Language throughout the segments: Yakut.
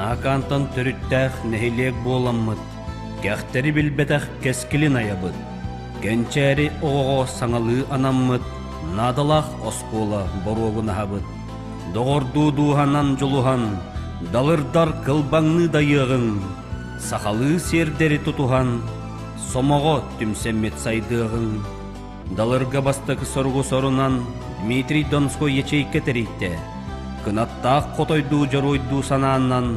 Наакаантан төрүттээх нэһилиэк буоламмыт, кэхтэри билбэтэх кэскилин айабыт. Кэнчээри оҕоҕо саҥалыы анаммыт наадалаах оскуола боруогун аһабыт. Доҕордуу дууһанан дьулуһан, далырдар кылбаҥныы дайыаҕыҥ, сахалыы сиэрдэри тутуһан, сомоҕо түмсэммит сайдыаҕыҥ. Далырга бастакы соругу сорунан Дмитрий Донской ячейка тэрийдэ. Кынаттаах хотойдуу дьоруойдуу санааннан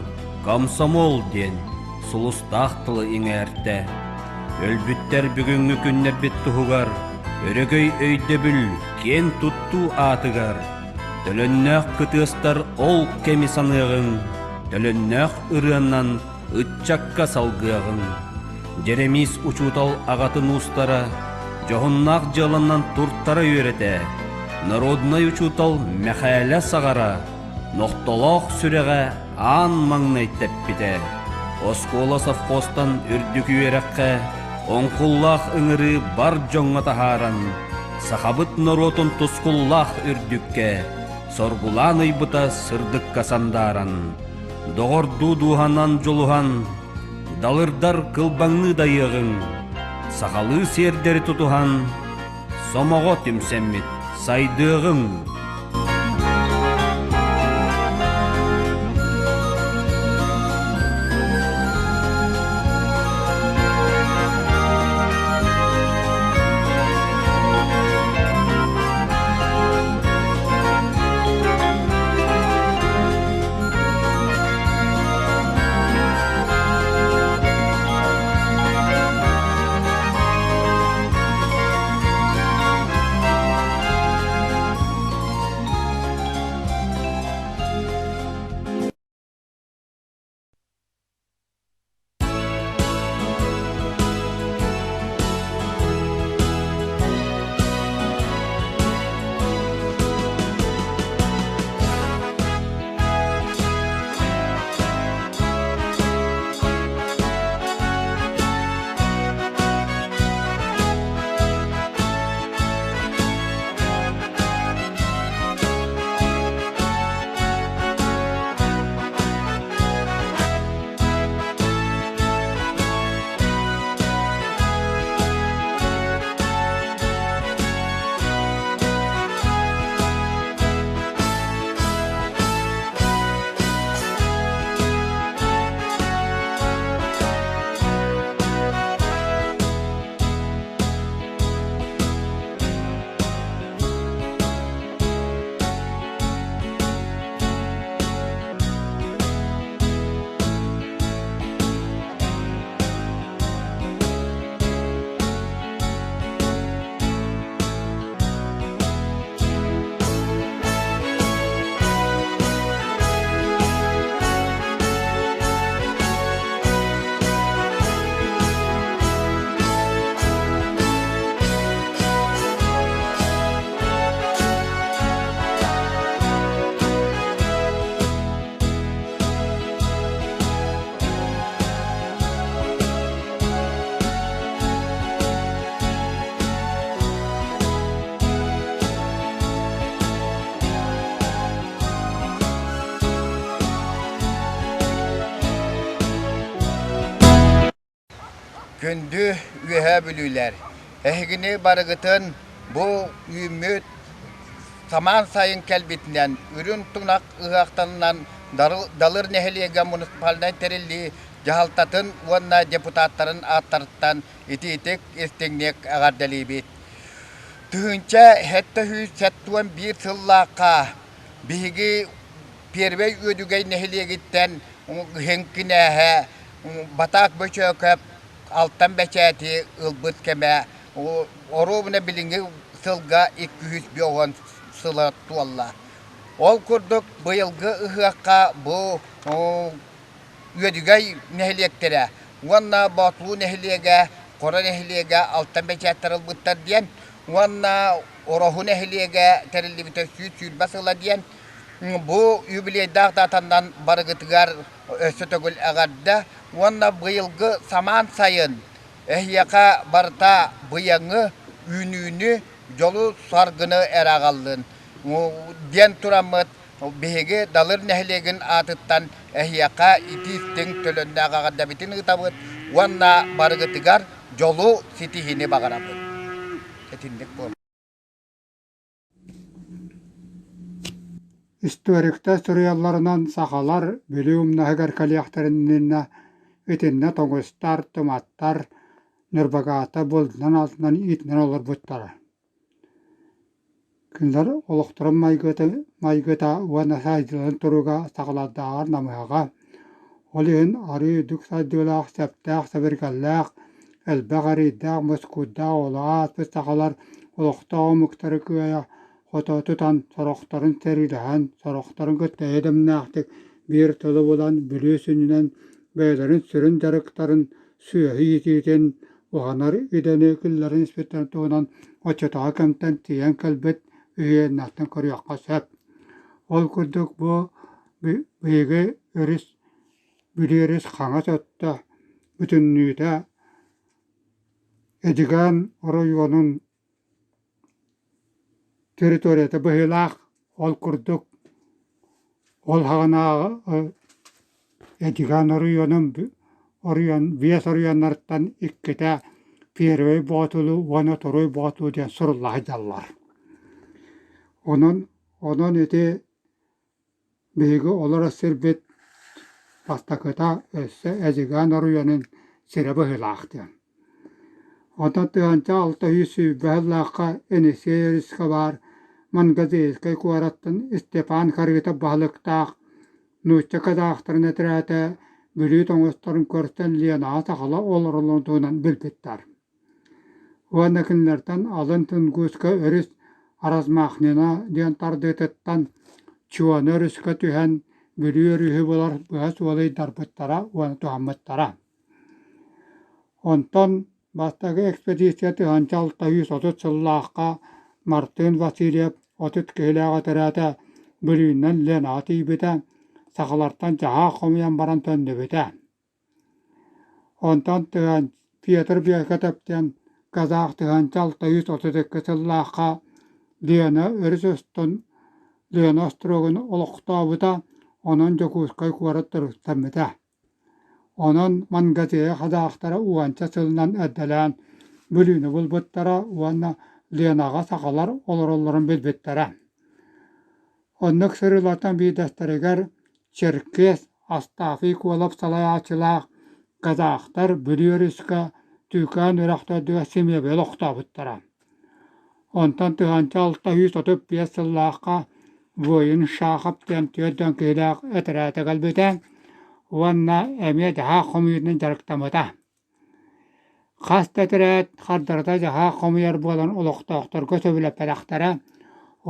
«Комсомол» диэн сулустаах тылы иҥээртэ. Өлбүттэр бүгүҥҥү күннэрбит туһугар өрөгөй өйдөбүл киэн туттуу аатыгар төлөннөөх кытыастар ол кэми саныаҕыҥ, төлөннөөх ырыанан ыччакка салгыаҕыҥ. Дьэрэмиис учуутал аҕатын уустара дьоһуннаах дьыаланан туртара үөрэтэ, народнай учуутал Мэхээлэ Саҕара нохтолоох сүрэҕэ аан маҥнай тэппитэ. Оскуола совхозтан үрдүк үөрэххэ оҥкуллаах ыҥырыы бар дьоҥҥо таһааран, сахабыт норуотун тускуллаах үрдүккэ соргулаан ыйбыта сырдыкка сандааран. Доҕордуу дууһанан дьулуһан, далырдар кылбаҥныы дайыаҕыҥ, сахалыы сиэрдэри тутуһан, сомоҕо түмсэммит сайдыаҕыҥ. Күндү Үөһээ Бүлүүлэр, эһигини барыгытын бу үүммүт самаан сайын кэлбитинэн үрүҥ тунах ыһыахтарынан Далыр нэһилиэгэ муниципальнай тэриллии дьаһалтатын уонна депутаттарын ааттарыттан итиитик истиҥник эҕэрдэлиибит. 1771 сыллаахха биһиги Первэй Үөдүгэй нэһилиэгиттэн Хиҥкинээһэ Батаак Бөчөөкөп алтан бэчээти ылбыт кэмэ оруобуна билиҥҥи сылга 250 сыла туолла. Ол курдук быйылгы ыһыахха бу Үөдүгэй нэһилиэктэрэ уонна Боотулуу нэһилиэгэ, Хоро нэһилиэгэ алтан бэчээттэр ылбыттар диэн уонна Ороһу нэһилиэгэ тэриллибитэ 120 сыла диэн бу юбилейдаах датаннан барыгытыгар өссө төгүл эҕэрдэ уонна быйылгы самаан сайын эһиэхэ барыта быйаҥы, үүнүүнү, дьолу-саргыны эрэ аҕаллын диэн тураммыт. Биһиги Далыр нэһилиэгин аатыттан эһиэхэ итии-истиҥ төлөннөөх эҕэрдэбитин ыытабыт уонна барыгытыгар дьолу, ситиһиини баҕарабыт. Итинник буолла. Историктар суруйалларынан сахалар Бүлүү умнаһыгар кэлиэхтэрин иннинэ итиннэ тоҥустар, туматтар, ньурбагаата булдунан-алтынан иитинэн олорбуттара. Кинилэр олохторун майгыта, майгыта уонна сайдыыларын туруга саҕалардааҕар намыһаҕа, ол иһин арыы үрдүк сайдыылаах, сөптөөх сэбиргэллээх, элбэх эриирдээх, мускуурдаах олоҕу ааспыт сахалар олохтоох омуктары кыайа хото тутан, сорохторун сэриилэһэн, сорохторун кытта эйэ-дэмнээхтик биир тылы булан Бүлүү сүнньүнэн бэйэлэрин сүрүн дьарыктарын сүөһү иитиитин, уһанар идэни киллэрэн испиттэрин туһунан оччотооҕу кэмтэн тиийэн кэлбит үһүйээннэртэн көрүөххэ сөп. Ол курдук бу биһиги өрүс Бүлүү өрүс хаҥас өттө бүтүннүүтэ Эдьигээн оройуонун территорията быһыылаах, ол курдук ол саҕанааҕы Эдьигээн оройуонун оройуон биэс оройуоннарыттан иккитэ Первый Боотулу уонна Второй Боотулу диэн сурулла сылдьаллар. Онон онон ити Биһиги олорор сирбит бастакыта өссө Эдьигээн оройуонун сирэ быһыылаах диэн. Онтон 1620 сыллаахха Енисей өрүскэ баар Мангазейскай куораттан Степан Харитов баһылыктаах нуучча казахтарын этэрээтэ Бүлүү тоҥустарын көрсөн Ленаҕа сахалар олороллорун туһунан билбиттэр. Уонна кинилэртэн алын Тунгуска өрүс Размахнина диэн тардыытыттан Чуона өрүскэ түһэн Бүлүү өрүһү булар быһа суолу ыйдарбыттара уонна туһаммыттара. Онтон бастакы экспедиция 1630 сыллаахха Мартын Васильев 30 киһилээх этэрээтэ Бүлүүнэн Ленаҕа тиийбитэ, сахалартан дьаһаах хомуйан баран төннүбүтэ. Онтон тыган Петр Бекетов диэн казах 1632 сыллаахха Лена өрүс устун Лена остуруогун олохтообута, онон Дьокуускай куорат туруктаммыта. Онон Мангазея казахтара уонча сылынан эрдэлээн Бүлүүнү булбуттара уонна Ленаҕа сахалар олороллорун билбиттэрэ. Оннук сырыылартан биирдэстэригэр Черкес Астафий Куолап салайааччылаах казахтар Бүлүү өрүскэ Түүкээн үрэх төрдүгэр симиэбийэ олохтообуттара. Онтон 1635 сыллаахха воин Шахов диэн 40 киһилээх этэрээтэ кэлбитэ уонна эмиэ дьаһаах хомуйуутунан дьарыктаммыта. Хас да этэрээт хардарыта дьаһаах хомуйар буолан олохтоохторго сөбүлэппэтэхтэрэ,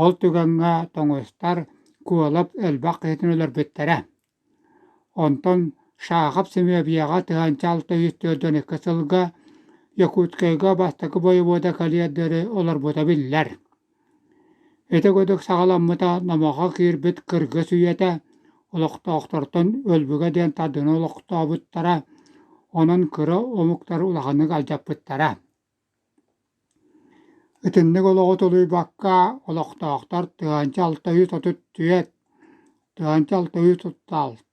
ол түгэҥҥэ тоҥустар Куолап элбэх киһитин өлөрбүттэрэ. Онтон Шахов симиэбийэҕэ 1642 сылга Якутскайга бастакы бойобуода кэлиэр диэри олорбута биллэр. Ити курдук саҕаламмыта номоҕо киирбит кыргыс үйэтэ олохтоохтортон өлбүгэ диэн тардыыны олохтообуттара, онон кыра омуктары улаханнык алдьаппыттара. Итинник олоҕу тулуйбакка олохтоохтор 1634, 1636,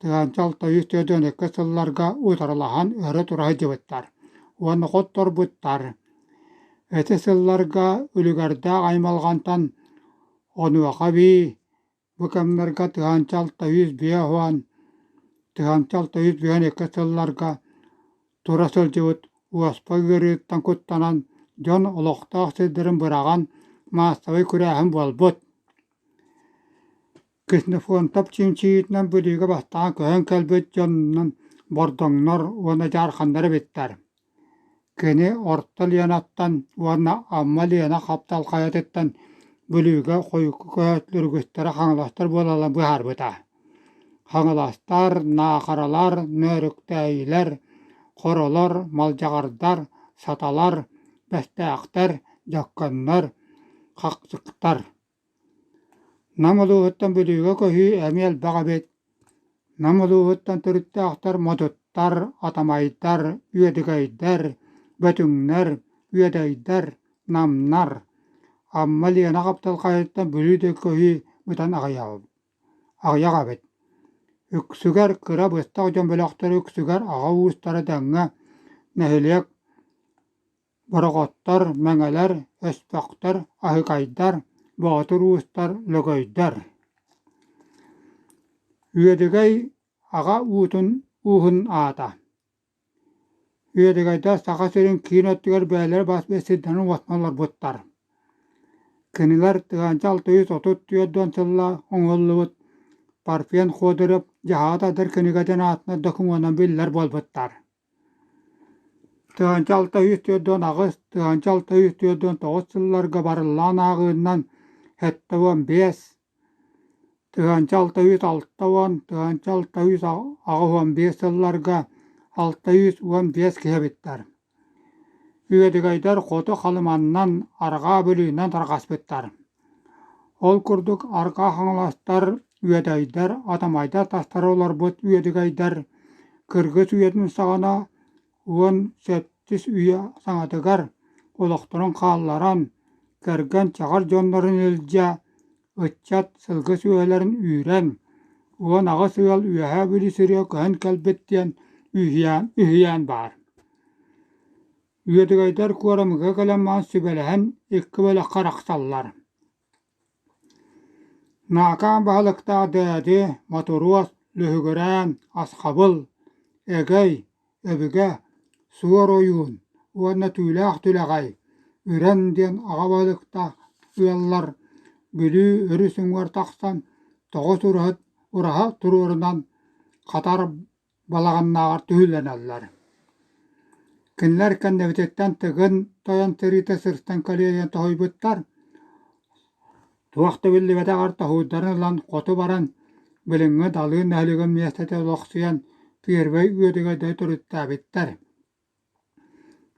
1642 сылларга утарылаһан өрө тура сылдьыбыттар уонна хотторбуттар. Ити сылларга үлүгэрдээх аймалҕантан онуоха эбии бу кэмнэргэ 1650, 1652 сылларга тура сылдьыбыт уоспа ыарыыттан куттанан дьон олохтоох сирдэрин быраҕан маассабай күрээһин буолбут. Ксенофонтов чинчийиитинэн Бүлүүгэ бастаан көһөн кэлбит дьонунан бордоҥнор уонна дьаарханнар эбиттэр. Кини Орто Ленаттан уонна Амма Лена хаптал хайатыттан Бүлүүгэ хойукку көһөөччүлэр үгүстэрэ хаҥаластар буолалларын быһаарбыта. Хаҥаластар, наахаралар, нөөрүктээйилэр, хоролор, малдьаҕардар, саталар, бэстээхтэр, дьөккөннөр, хахсыктар. Нам улууһуттан Бүлүүгэ көһүү эмиэ элбэх эбит. Нам улууһуттан төрүттээхтэр модуттар, атамайдар, үөдүгэйдэр, бөтүҥнэр, үөдэйдэр, намнар. Амма Лена хапталхайыттан Бүлүү да көһүү быдан аҕыйах эбит. Үксүгэр кыра быстах дьон бөлөхтөрө үксүгэр аҕа уустара дэҥҥэ нэһилиэк Бороҕоттор, Мэҥэлэр, Өспөхтөр, Аһыкайдар, Боотур уустар, Лөгөйдөр. Үөдүгэй аҕа уутун ууһун аата. Үөдүгэйдэр Саха сирин киин өттүгэр бэйэлэрэ бас сирдэрин уотунан олорбуттар. Кинилэр 1634 сыллаах оҥоһуллубут Парфен Ходырев дьаһаҕа тардар кинигэтин аатынан докумуонунан биллэр буолбуттар. 1648, 1649 сылларга барыллаан ааҕыынан 75, 1660, 1685 сылларга 615 киһи эбиттэр. Үөдүгэйдэр хоту Халыманнан, Арҕаа Бүлүүнэн тарҕаспыттар. Ол курдук Арҕаа Хаҥаластар, Үөдэйдэр, Атамайдар тастара олорбут үөдүгэйдэр кыргыс үйэтин саҕана 17 үйэ саҥатыгар олохторун хаалларан, кэргэн чаҕар дьоннорун илдьэ, ыччат сылгы сүөһүлэрин үүрэн, 18 ыал Үөһээ Бүлүү сиригэр көһөн кэлбит диэн үһүйээн баар. Үөдүгэйдэр Куорамыга кэлэн баран сүбэлэһэн икки бөлөххө арахсаллар. Наакаан баһылыктаах Дээди, Мотуруос, Лүһүгүрээн, Асхабыл, Эгэй, Өбүгэ, Суор ойуун уонна Түүлээх Түлэҕэй, Үрэн диэн аҕа баһылыктаах ыаллар Бүлүү өрүс уҥуор тахсан тоҕус ураһа туруорунан Хатар балаҕаннааҕар түһүүлэнэллэр. Кинилэр кэннибититтэн Тыгын Тойон сэриитэ сырсан кэлиэ диэн тоһуйбуттар. Туох да биллибэтэҕэр тоһуурдарын ылан хоту баран, билиҥҥи Далыын нэһилиэгин миэстэтэ олохсуйан Первэй Үөдүгэйдэри төрүттээбиттэр.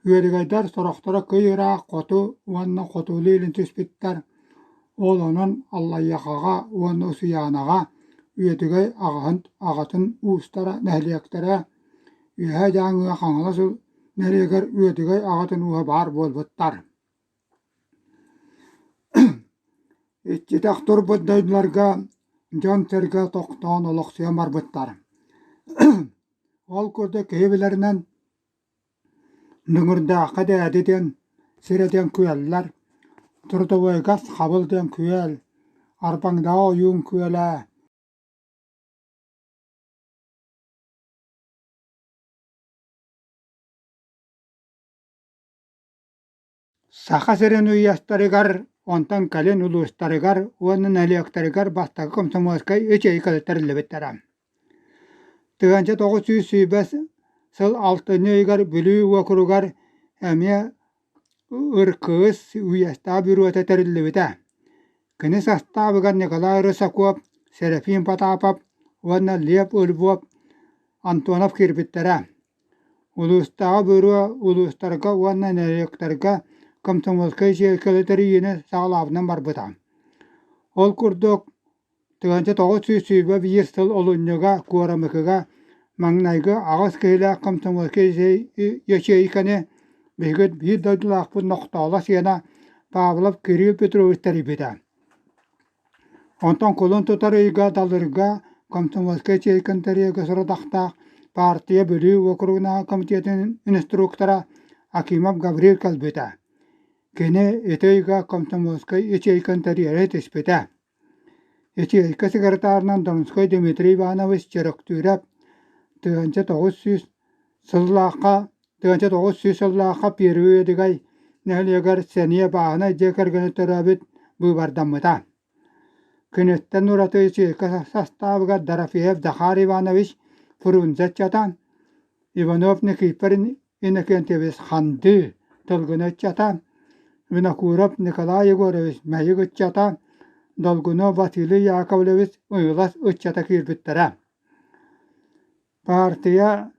Үөдүгэйдэр сорохторо кый ыраах хоту уонна хотугулуу-илин түспүттэр, ол онон Аллайыахаҕа уонна Усуйаанаҕа Үөдүгэй аҕаһын аҕатын уустара нэһилиэктэрэ Үөһээ Дьааҥыга Хаҥалас нэһилиэгэр Үөдүгэй аҕатын ууһа баар буолбуттар. Иччитэх турбут дойдуларга дьон-сэргэ тохтоон олохсуйан барбыттар. Ол курдук киһи билэринэн Дүҥүрдээххэ Дээди диэн сирэ диэн күөллэр, Трудовойга Хабыл диэн күөл, Арбаҥдаҕа Ойуун күөлэ Саха сирин уйастарыгар, онтон кэлин улуустарыгар уонна нэһилиэктэригэр бастакы комсомольскай ячейкалар тэриллибиттэрэ. 1920 сыл алтынньы ыйыгар Бүлүү уокуругар эмиэ РКС уйастаах бюрота тэриллибитэ. Кини састаабыгар Николай Рысаков, Серафим Потапов уонна Лев Львов Антонов киирбиттэрэ. Улуустааҕы бюро улуустарга уонна нэһилиэктэргэ комсомольскай сиэркилэ тэрийиини саҕалаабытынан барбыта. Ол курдук, 1921 сыл олунньуга Куорамыкыга маҥнайгы аҕыс киһилээх комсомольскай ячейканы биһиги биир дойдулаахпыт Нохтооло сиэнэ Павлов Кирилл Петрович тэрийбитэ. Онтон кулун тутар ыйга Далырга комсомольскай ячейканы тэрийэргэ сорудахтаах партия Бүлүү уокуругунааҕы комитетын инструктора Акимов Гаврил кэлбитэ. Кини ити ыйга комсомольскай ячейканы тэрийэри түспүтэ. Ячейка секретарынан Донской Дмитрий Иванович Чөрөктүүрэп 1900 сыллаахха 1900 сыллаахха Первый Үөдүгэй нэһилиэгэр Сэниэ бааһынай дьиэ кэргэнэ төрөөбүт быыбардаммыта. Киниттэн ураты ячейка састаабыгар Дорофеев Захар Иванович Фрунзе ыччата, Иванов Никифор Иннокентьевич Ханды Тылгыны ыччата, Винокуров Николай Егорович Мэйик ыччата, Долгунов Василий Яковлевич Ыйылас ыччата киирбиттэрэ. Партия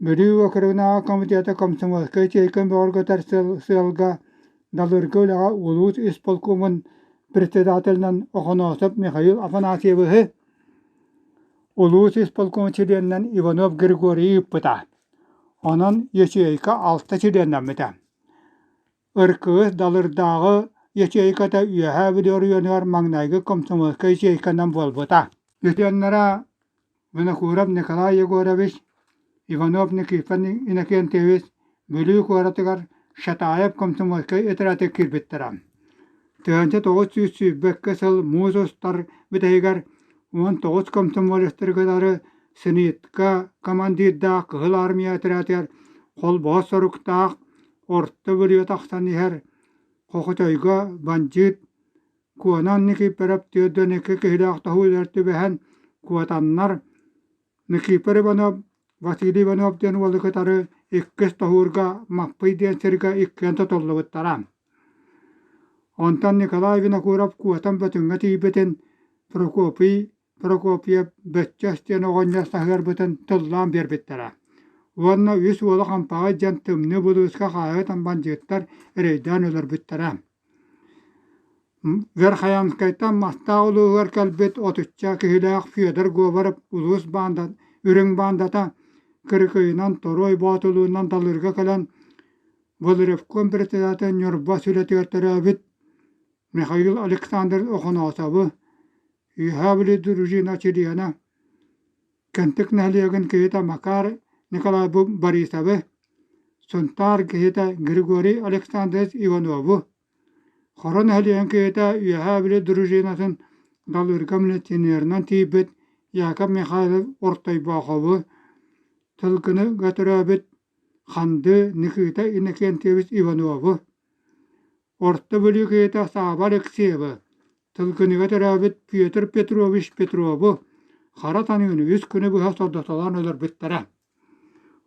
Бүлүү уокуругунааҕы комитета комсомольскай ячейканы бөҕөргөтөр сыалга Далырга үлэҕэ улуус исполкомун председателинэн Охоноосов Михаил Афанасьевиһы, улуус исполкомун чилиэнинэн Иванов Григорийы ыыппыта. Онон ячейка алта чилиэннэммитэ. РКС Далырдааҕы ячейката Үөһээ Бүлүү оройуонугар маҥнайгы комсомольскай ячейканан буолбута. Үтүөннэрэ Винокуров Николай Егорович, Иванов Никифор Иннокентьевич Бүлүү куоратыгар Шатаев комсомольскай отряды киирбиттэрэ. 1922 сыл муус устар бүтэһигэр 19 комсомолецтары кытары Синитка командирдаах Кыһыл Армия отрядыгар холбоһор соруктаах Орто Бүлүү тахсан иһэр Хохотойго бандьыыт Куонан Никифоров 42 киһилээх тоһуулар түбэһэн куотаннар Никифор Иванов Василий Иванов диэн уолу кытары иккис тоһуурга Маппый диэн сиргэ иккиэн тутуллубуттара. Онтон Николай Винокуров куотан Бөтүҥҥэ тиийбитин Прокопий Прокопьев Бөччөс диэн оҕонньор саһыарбытын тыллаан биэрбиттэрэ. Уонна үс уола Хампаҕай диэн тымныы булууска хаайытан бандьыыттар эрэйдээн өлөрбүттэрэ. Верхоянскайтан Мастаах улууһугар кэлбит отучча киһилээх Федор Говоров улуус баанда үрүҥ баандата Кырыкыйынан, Торуой Боотулуунан Далырга кэлэн Волревком председатель Ньурба Сүлэтигэр төрөөбүт Михаил Александр Охоноособу, Үөһээ Бүлүү дружина чилиэнэ, Кэнтик нэһилиэгин киһитэ Макар Николаевы Борисовы, Сунтаар киһитэ Григорий Александрович Иванову, Хоро нэһилиэгин киһитэ Үөһээ Бүлүү дружинатын Далырга милиционерынан тиийбит Яков Михайлов Ортойбоохобу, Тылгыныга төрөөбүт Ханды Никита Иннокентьевич Иванову, Орто Бүлүү киһитэ Сааба Алексеевы, Тылгыныга төрөөбүт Петр Петрович Петрову хара таныыны үс күнү быһа сордотолоон өлөрбүттэрэ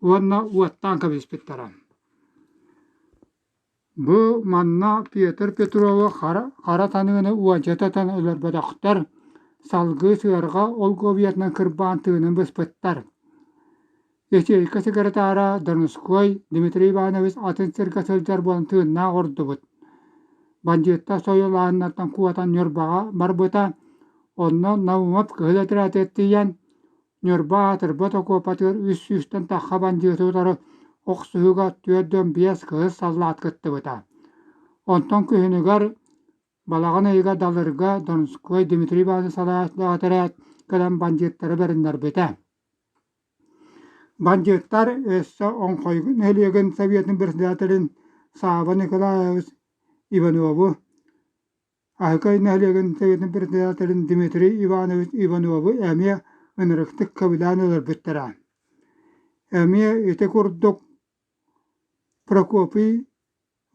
уонна уоттаан кэбиспиттэрэ. Бу манна Петр Петровы хара таныыны уончататан өлөрбөтөхтөр, салгыы сыарҕа олгуобуйатынан кырбаан тыынын быспыттар. Ячейка секретара Донской Дмитрий Иванович атын сиргэ сылдьар буолан тыыннаах ордубут. Бандьыыттар сойуолааһыннартан куотан Ньурбаҕа барбыта, онно Наумов кыһыл отрядыгар тиийэн Ньурба аатырбыт окуопатыгар үс сүүстэн тахха бандьыыты утары охсуһууга 45 кыһыл саллаат кыттыбыта. Онтон күһүнүгэр балаҕан ыйыгар Далырга Донской Дмитрий Иванович салайааччылаах этэрээт кэлэн бандьыыттары бэриннэрбитэ. Бандьыыттар өссө Оҥхой нэһилиэгин Советын председателин Сааба Николаевич Иванову, Аһыкай нэһилиэгин Советын председателин Дмитрий Иванович Иванову эмиэ ынырыктык кэбилээн өлөрбүттэрэ. Эмиэ ити курдук Прокопий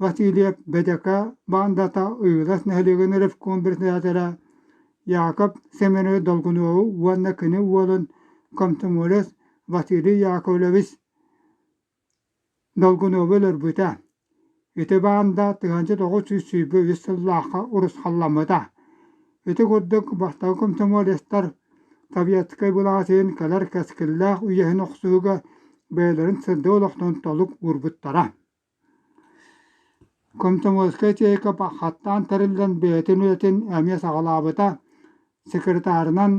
Васильев Бэдэкэ баандата Ыйылас нэһилиэгин ревком председателэ Яков Семенович Долгунову уонна кини уолун комсомолец Василий Яковлевич Долгунову өлөрбүтэ. Ити баанда 1923 сыллаахха урусхалламмыта. Ити курдук бастакы комсомолецтар советскай былаас иһин кэлэр кэскиллээх үйэһин охсуһууга бэйэлэрин сырдык олохторун толук уурбуттара. Комсомольскай ячейка хаттаан тэриллэн бэйэтин үлэтин эмиэ саҕалаабыта, секретарынан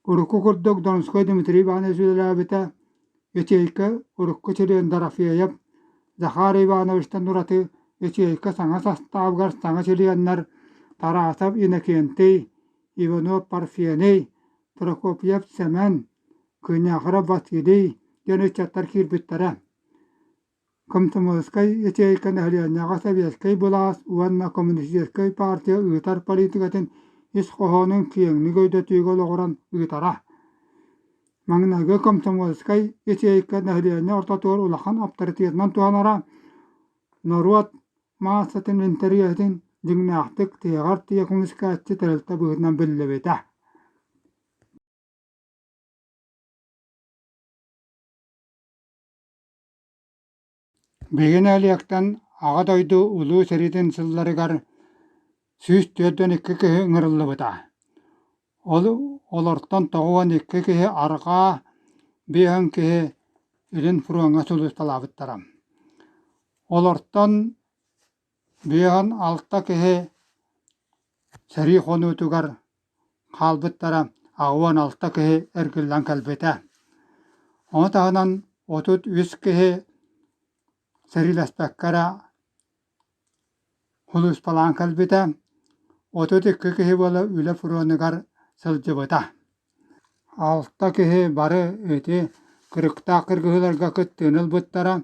урукку курдук Донской Дмитрий Иванович үлэлээбитэ, ячейка урукку чилиэн Дорофеев Захар Ивановичтан ураты ячейка саҥа састаабыгар саҥа чилиэннэр Тарасов Иннокентий, Иванов Парфений, Прокопьев Сэмэн, Кыняхаров Василий диэн ыччаттар киирбиттэрэ. Комсомольскай ячейка нэһилиэнньэҕэ сэбиэскэй былаас уонна коммунистическай партия ыытар политикатын ис хоһоонун киэҥник өйдөтүүгэ олоҕуран ыытара. Маҥнайгы комсомольскай ячейка нэһилиэнньэ ортотугар улахан авторитетынан туһанара, норуот маассатын интэриэһин дьиҥнээхтик тиһэҕэр тиийэ көмүскээччи тэрилтэ быһыытынан биллибитэ. Биһиги нэһилиэктэн Аҕа дойду Улуу сэриитин сылларыгар 142 киһи ыҥырыллыбыта. Ол олортон 92 киһи арҕаа, 50 киһи илин фроҥҥа сулууспалаабыттара. Олортон 56 киһи сэрии хонуутугар хаалбыттара 86 киһи эргиллэн кэлбитэ. Ону таһынан 33 киһи сэриилэспэккэ эрэ Сулууспалаан кэлбитэ, 32 киһи буола үлэ фронугар сылдьыбыта. Алта киһи бары ити кырыктаах кыргыһыыларга кыттыыны ылбыттара.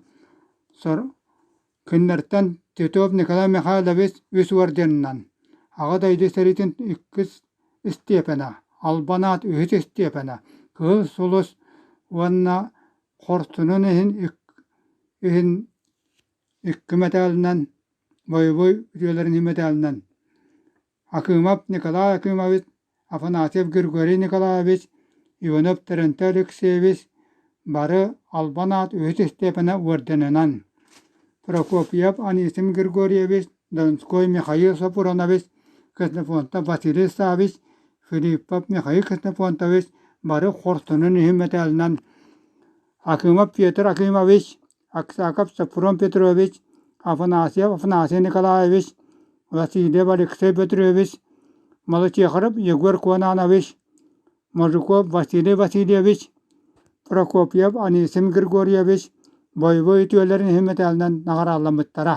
Кинилэртэн Титов Николай Михайлович үс орденынан, Аҕа дойду сэриитин иккис истиэпэнэ, Албан аат үһүс истиэпэнэ, Кыһыл Сулус уонна Хорсунун иһин иһин икки мэтээлинэн, бойобуой үтүөлэрин иһин мэтээлинэн Акимов Николай Акимович, Афанасьев Григорий Николаевич, Иванов Терентий Алексеевич бары Албан аат үһүс истиэпэнэ уордьанынан, Прокопьев Анисим Григорьевич, Донской Михаил Сопуронович, Ксенофонтов Василий Саввич, Филиппов Михаил Ксенофонтович бары хорсунун иһин мэтээлинэн Акимов Петр Акимович, Аксаков Софрон Петрович, Афанасьев Афанасий Николаевич, Васильев Алексей Петрович, Малачехов Егор Куананович, Мордуков Василий Васильевич, Прокопьев Анисим Григорьевич бойобуой үтүөлэрин иһин мэтээлинэн наҕарааламмыттара.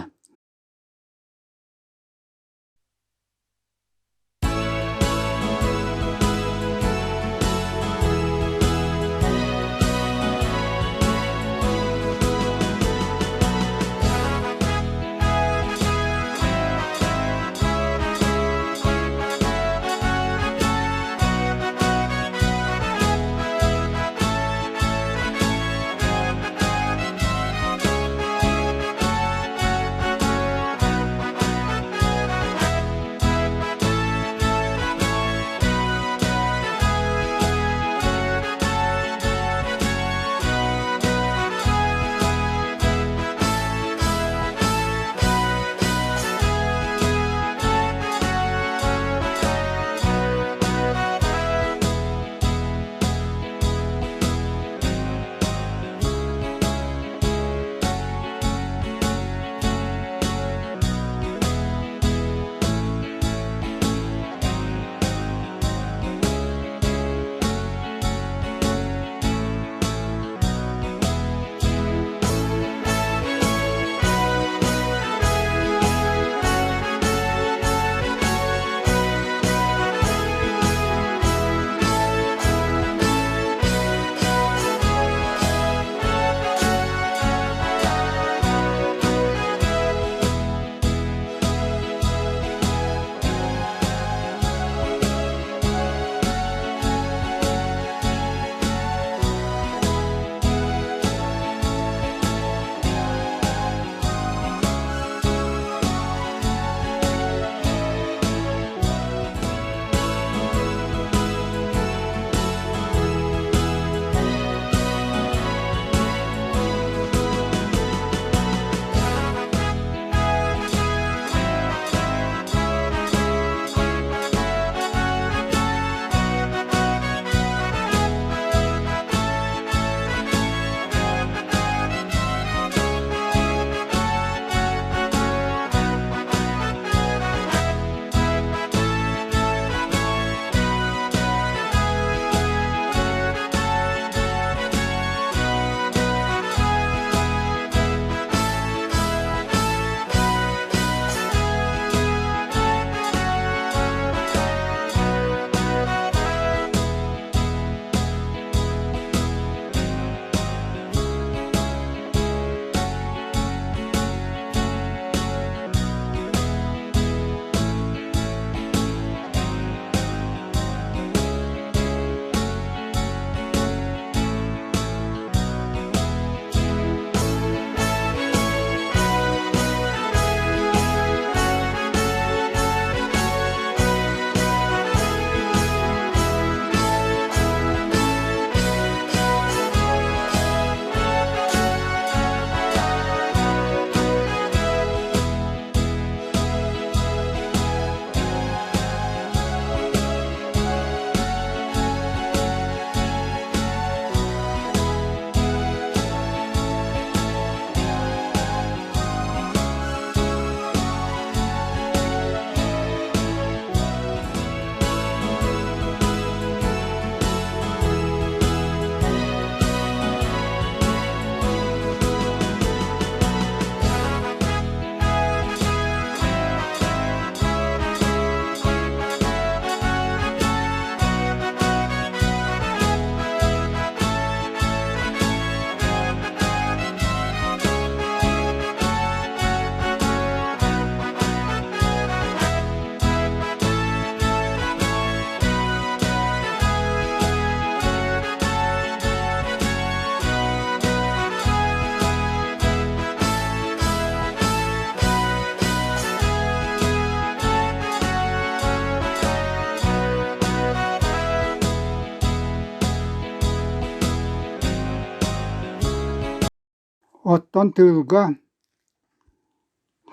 Оттон тыылга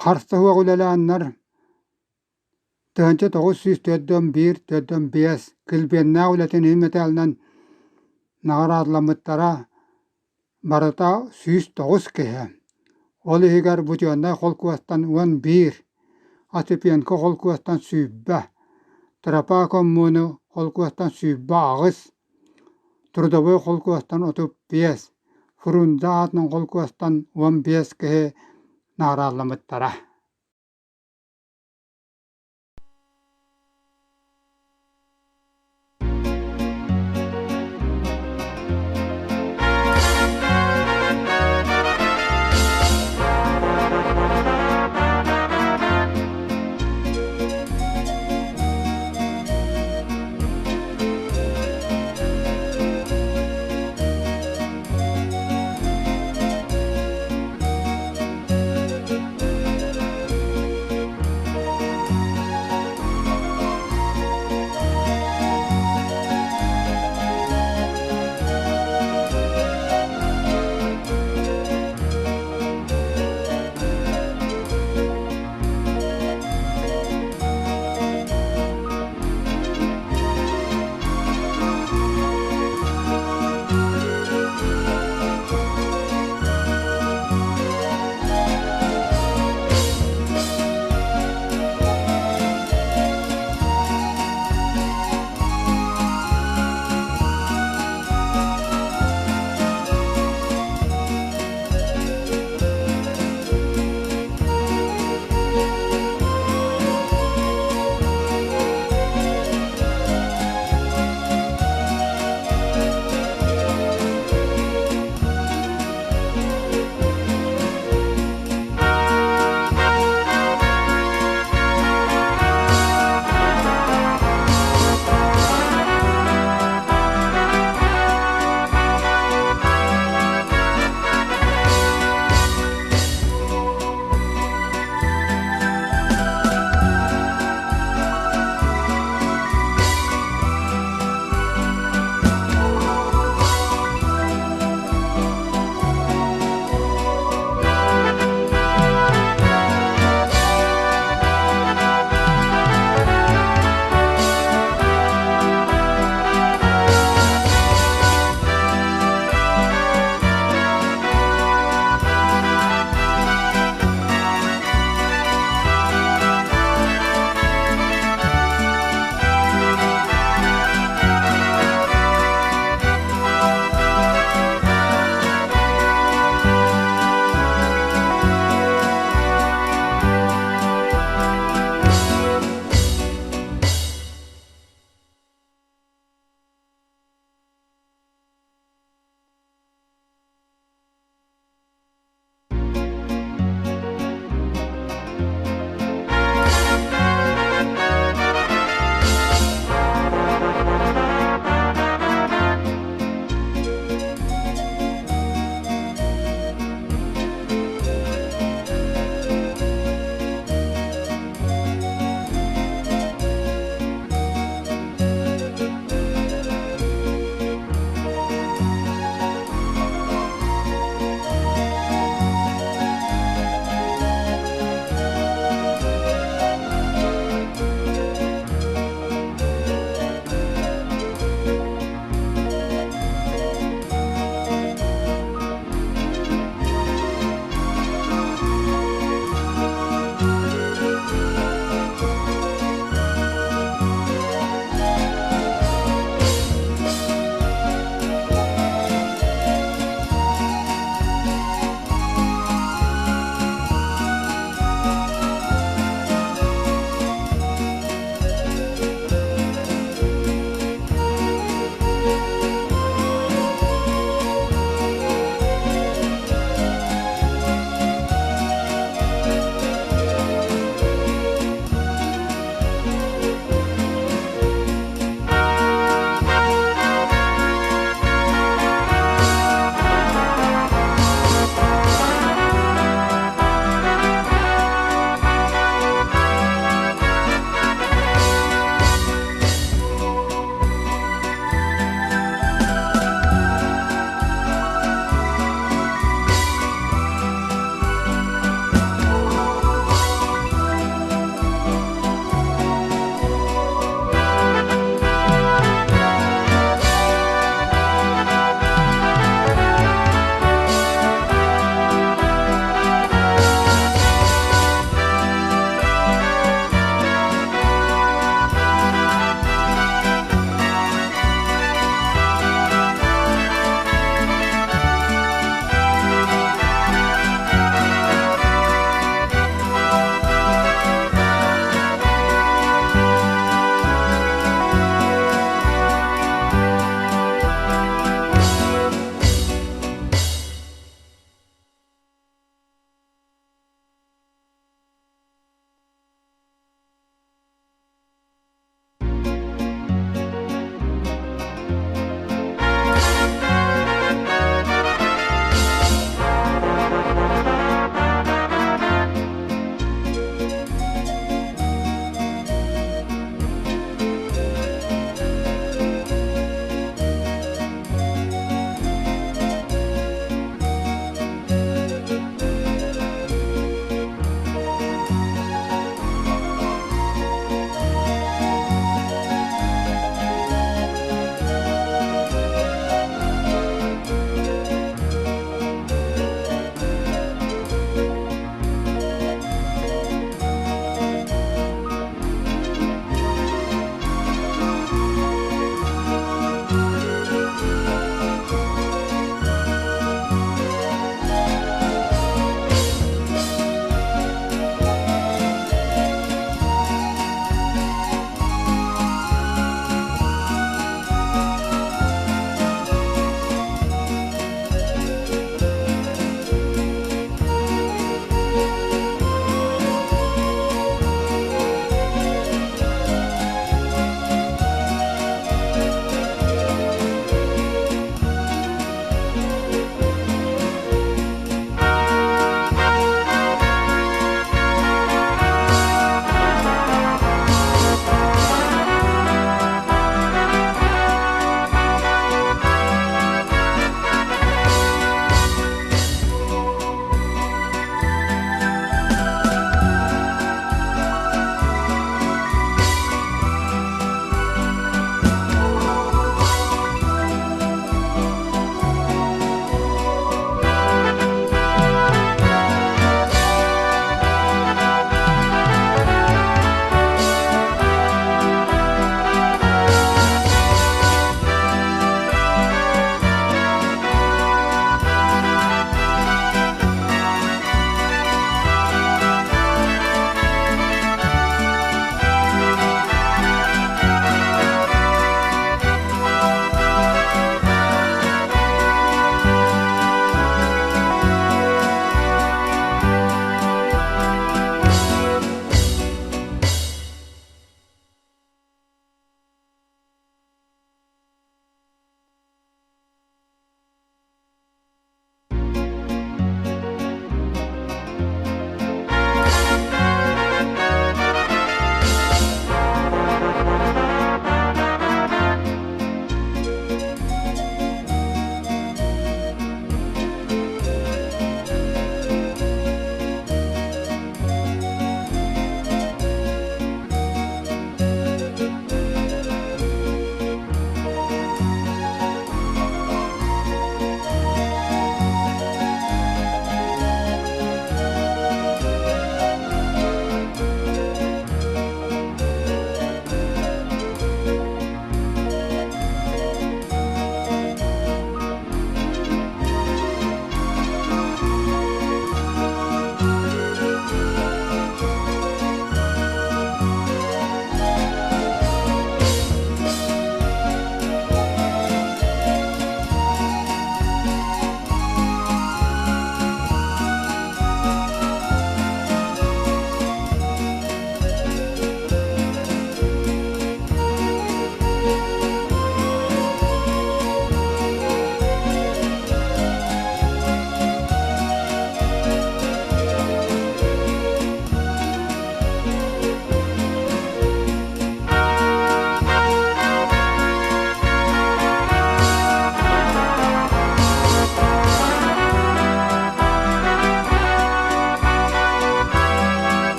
харса суох үлэлээннэр 1941 45 килбиэннээх үлэтин иһин мэтээлинэн наҕараадаламмыттара барыта 109 киһи. Ол иһигэр Буденнай холкуостан 11, Осипенко холкуостан 20, Тропа коммуну холкуостан 28, Трудовой холкуостан 35, Фрунзе аатынан холкуостан 15 киһи наҕараадаламмыттара.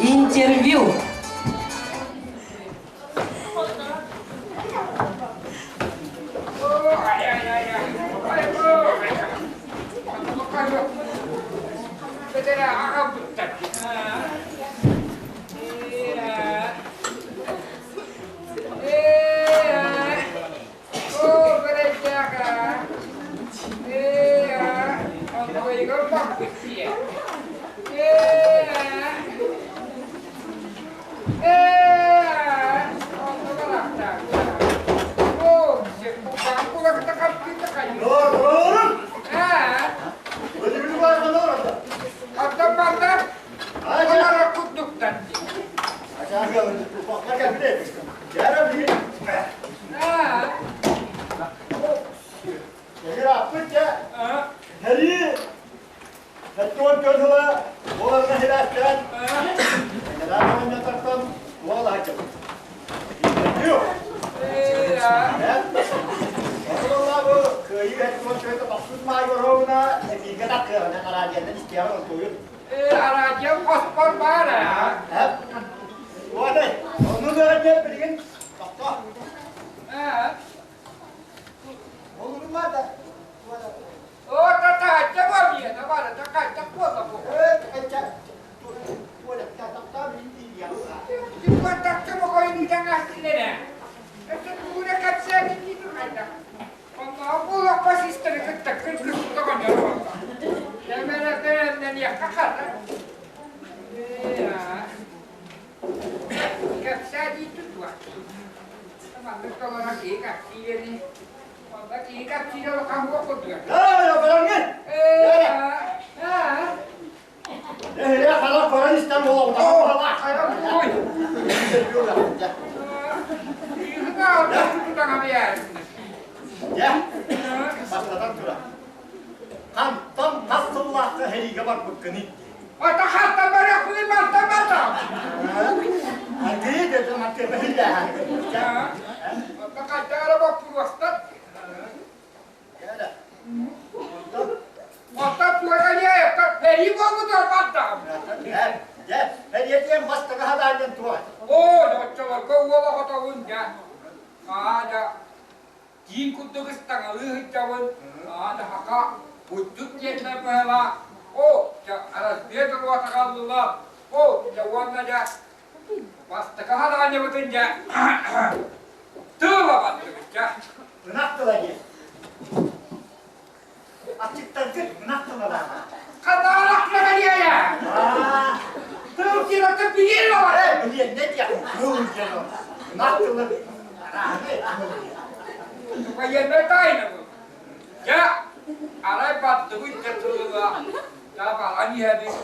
Интервью. Бастакы хадаанньабытын дьэ тыла баттыбыт дьэ. Ынах тыла диэн. Аччыктаргыт ынах тылалааҕа. Хадаалах кэлиэйэ! Тыл кирата билиэн бар. Билиэннэ диэх тыл диэн ол. Ынах тылы арааһы тыл диэн. Военная тайна был. Дьэ, арай баттыбыт дьэ тылыга. Дьэ, балан иһэбит.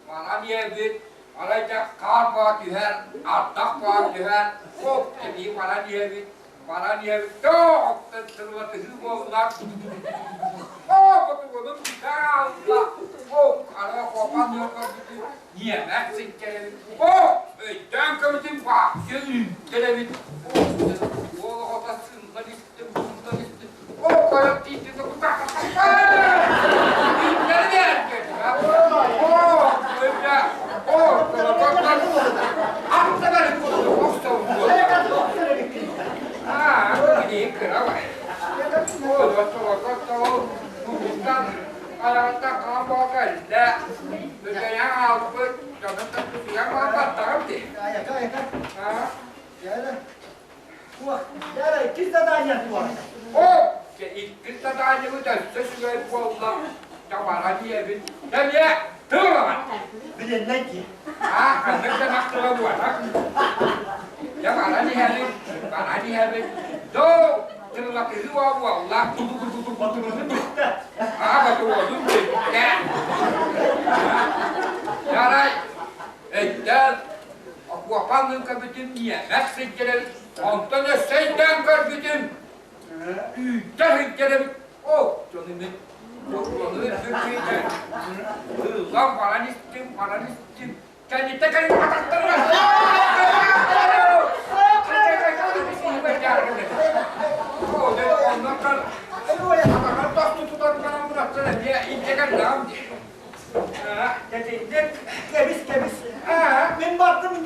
Манан иһэбит, арай дьэ хаар баа түһэр, ардах баа түһэр, хоп эбии баран иһэбит, баран иһэбит, тоох тырылатыһыы буолла. Оо, ботугунум даалла, оо, арай хопан көрбүтүм, ньиэмэт сиккэрэбит, оо, өйдөөн көрбүтүм, баахчы үүттэр эбит, оо, уол оҕото сыыллан истим, сыыллан истим, оо, хойут тиийдин Иккис сатаанньыбыт өссө үчүгэй буолла, табара диэбит. Эмиэ тыллаҕын. Билиннэй дии. Аа, ханнык да махтала буолар. Дьэ баран иһэбит, баран иһэбит. Доо, тыллатыһыы буолла. Ботугурун бүттэ. Аа, ботугурун бүттэ. Ярай, өйдөөн, окуопаҥҥын көбүтүм, ньиэмэс сылдьар Онтон өссө өйдөөн көрбүтүм, Үүттэ сылдьар эбит. Оо, дьону мин ону үрдүк Ыллан баран истим, баран истим. Кэнниттэн кэлин атахтарыгар Кэбис, кэбис. Мин бардым,